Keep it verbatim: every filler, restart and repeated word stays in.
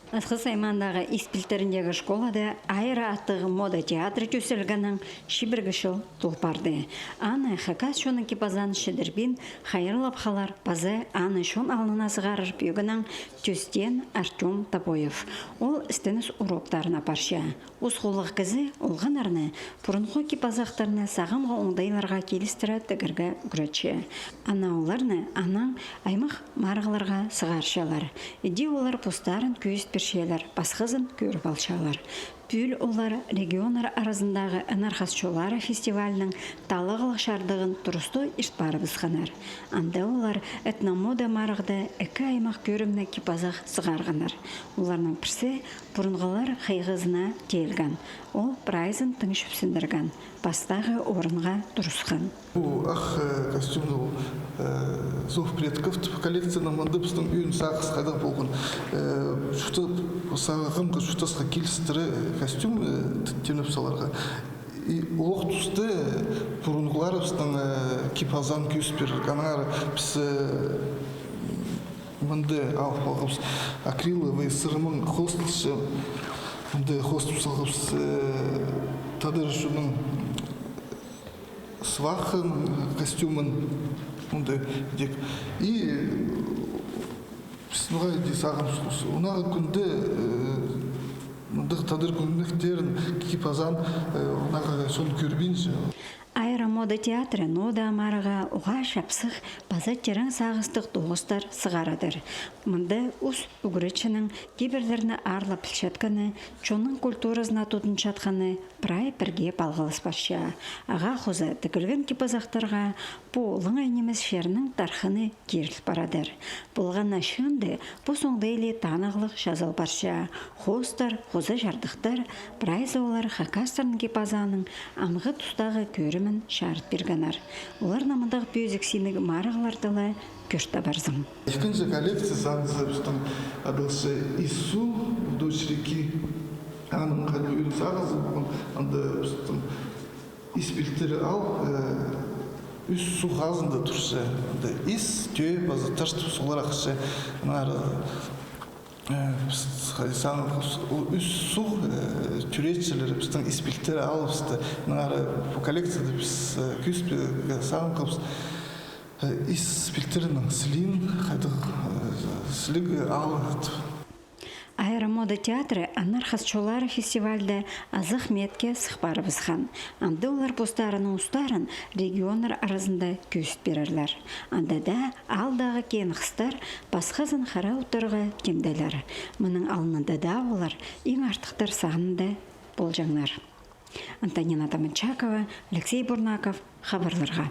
Асхыс аймаандағы Ис пилтіріндегі школада «Айра» аттығ мода театры тӧстелгеннең чибіргі чыл тол парды. Аны хакас чонның кип-азаан чідірбин, хайырлап халар паза аны чон алнына сығарар пӧгіннең тӧстеен Артём Тобоев. Ол істеніс уроктарын апарча. Ус холлығ кізі олғаннарны пурунғы кип-азахтарны сағамғы оңдайларға килістіре тігерге ӱгретче. Ана оларны анаң аймах марығларға сығарчалар. Іди олар постарын кӧзіт пирчелер, пасхазын кӧріп алчалар. Пӱӱл олар регионнар аразындағы «Аннар хас чоллары» фестивальның талағлығ чардығын турыстығ ирт парыбысханнар. Анда олар этномода марығда ікі аймах кӧрімніг кип-азах сығарғаннар. Оларның пірсі пурунғылар хайғызына теелген. Ол прайзын тың чӧпсіндірген, пастағы орынға турысхан. Пу ах, э, костюмны ол, э, «Зов предков» тіп коллекцияның, мында пістің ӧӧн сағыс хайдағ полған. Э, чуртас, сағамғы чуртасха килістіре, э, костюм, э, т-, тимнеп саларға. И олох туста, э, пурунғыларыбыстың, э, кип-азаан кӧзіт пирерге. Аннаңар піс, э, мында алып алғабыс акриловый сырымнаң хоосталча, мында хоостап салғабыс, э, тадар чонның свахының костюмын, мында тик. И, э, піс ноға иди сағам сухус. Унаға кӱнде, э, мындағ тадар кӧгенектерін, кип-азаан, э, унаға чон кӧрбинче. «Айра» мода театры ноға-да марығға уғаа чапсых паза тирең сағыстығ тоғыстар сығарадыр. Мында ус ӱгретчінің кибірлерні аарлап пілчеткені, чонның культуразына тудынчатханы прай пірге палғалыс парча. Ағаа хоза тігілген кип-азахтарға пу олаңай нимес чирнің тархыны киріл парадыр. Полған на чыынды пу соңдайлы танығлығ чазыл парча. Хоостар, хоза чардыхтар, прайзы олар хакастарның кип-азааның амғы тустағы кӧрімін чарыт пиргеннер. Олар на мындағ пӧзік синніг марығларда ла кӧр табарзың. Ікінҷі коллекция сағызы пістің адалча «Ис суғ», «Дочь реки». Аның хайди ӧӧн сағызы полған, анда пістің Ис пилтірі аал, э, ӱс суғ хазында турча. Анда Ис, Тӧӧ паза Тыртып суғлар ахча. Аннаңар, э, піс хайди сағынғабыс, ол ӱс суғ, э, тӧреечілері пістің Ис пилтірі аалыбыста. Аннаңар пу коллекцияда піс, э, кӧзіт пирерге сағынғабыс, э, Ис пилтірінің сілиин, хайдағ, э, сіліг аалы. «Айра» мода театры «Аннар хас чоллары» фестивальда азах миитке сых парыбысхан. Анда олар постарының устарын регионнар аразында кӧзіт пирерлер. Анда даа аалдағы киин-хыстар пасхазын хараа уттарға тимделер. Мының алнында даа олар иң артыхтар санында полҷаңнар. Антонина Таманчакова, Алексей Бурнаков, хабарларға.